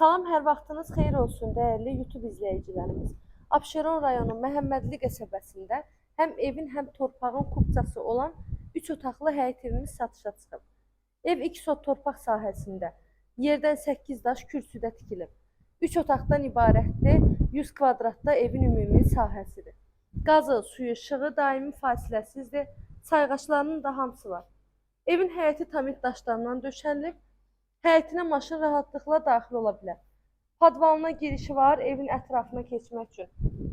Salam, hər vaxtınız xeyir olsun dəyərli YouTube izləyicilərimiz. Abşeron rayonu Məhəmmədli qəsəbəsində həm evin, həm torpağın kupçası olan 3 otaqlı həyət evimiz satışa çıxıb. Ev 2 sot torpaq sahəsində, yerdən 8 daş kürsüdə tikilib. 3 otaqdan ibarətdir, 100 kvadratda evin ümumi sahəsidir. Qazı, suyu, işığı daimi fasiləsizdir, sayğaçlarının da hamısı var. Evin həyəti tamit daşlarından döşənilib. Həyətinə maşın rahatlıqla daxil ola bilər. Podvalına girişi var, evin ətrafına keçmək üçün.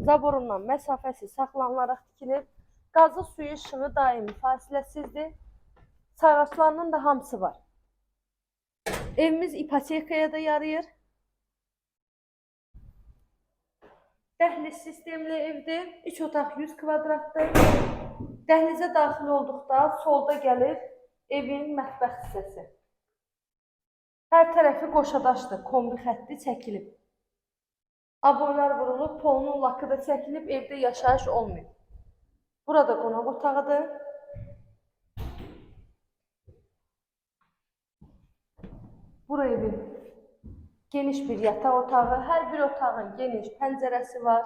Zaborundan məsafəsi saxlanılaraq tikilib. Qazı, suyu, işığı daimi fasiləsizdir. Sayğaçlarının da hamısı var. Evimiz ipotekaya da yarayır. Dəhliz sistemli evdir. 3 otaq 100 kvadratdır. Dəhlizə daxil olduqda solda gəlir evin mətbəx hissəsi. Hər tərəfi qoşadaşdır, kombi xətti çəkilib. Aboylar vurulub, polunun lakı da çəkilib, evdə yaşayış olmayıb. Burada qonaq otağıdır. Bura evin geniş bir yataq otağı. Hər bir otağın geniş pəncərəsi var.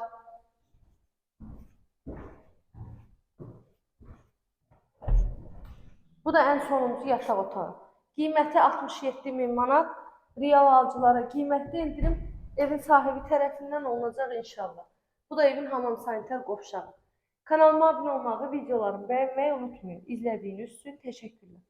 Bu da ən sonuncu yataq otağı. Qiyməti 67 min manat. Real alıcılara qiymətli endirim evin sahibi tərəfindən olunacaq inşallah. Bu da evin hamam sanitar qovşağı. Kanalıma abunə olmağı, videolarımı bəyənməyi unutmayın. İzlədiyiniz üçün təşəkkürlər.